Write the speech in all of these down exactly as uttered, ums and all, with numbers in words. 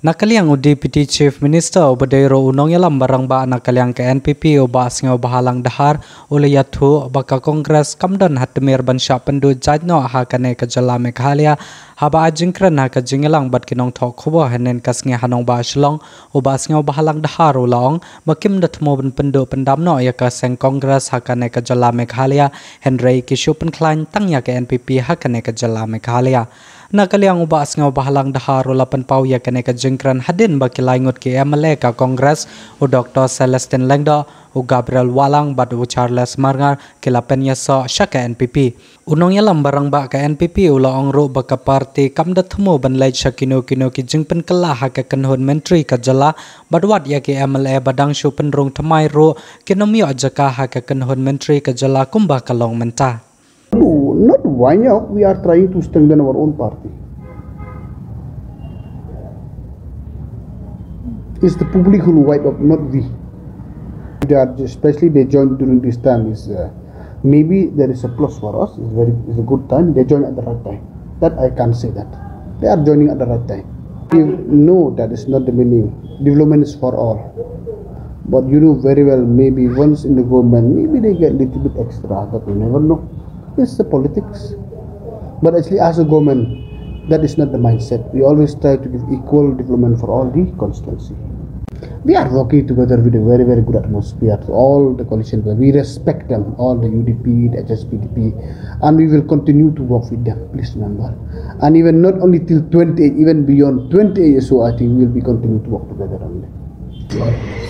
Na ka liang u Deputy Chief Minister uba dei ruh u nongïalam ba rangbah na ka liang ka N P P u Bah Sniawbhalang Dhar u la ïathuh ba ka Congress kam don ha tmier ban shah pynduh jait noh ha kane ka jylla Meghalaya, haba ai jingkren ha ka jingïalang bad ki nongthoh khubor hynnin ka sngi ha nongbah Shillong, u Bah Sniawbhalang Dhar u la ong ba kim da thmu ban pynduh pyndam noh ïa ka seng Congress ha kane ka jylla Meghalaya, hynrei ki shu pynkhlaiñ tang ïa ka N P P ha kane ka jylla Meghalaya. Na ka liang u Bah Sniawbhalang Dhar u la pynpaw ïa kane ka jingkren hadien ba ki lai ngut ki M L A ka Congress, u Doctor Celestine Lyngdoh, u Gabriel Wahlang bad u Charles Marngar, ki la pynïasoh sha ka N P P. U nongïalam ba rangbah ka N P P u la ong ruh ba ka party kam da thmu ban leit sha kino kino ki jingpynkylla ha ka kynhun myntri ka jylla, bad wat ïa ki M L A ba dang shu pynrung thymmai ruh kin ym ïoh jaka ha ka kynhun myntri ka jylla kumba ka long mynta. No, not wind up. We are trying to strengthen our own party. It's the public who will wind up, not we. They are, especially they joined during this time. Is uh, maybe there is a plus for us. It's very, it's a good time. They join at the right time. That I can say that they are joining at the right time. If, no, that is not the meaning. Development is for all. But you know very well, maybe once in the government, maybe they get a little bit extra, but we never know. It's the politics. But actually, as a government, that is not the mindset. We always try to give equal development for all the constituency. We are working together with a very, very good atmosphere to all the coalition. We respect them, all the U D P, the H S P D P, and we will continue to work with them. Please remember. And even not only till twenty-eight, even beyond twenty-eight, so I think we will be continue to work together only.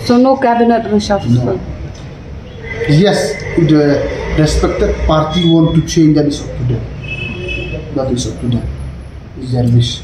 So no cabinet reshuffle. No. Yes, if the respected party want to change, that is up to them. That is up to them. It's their wish.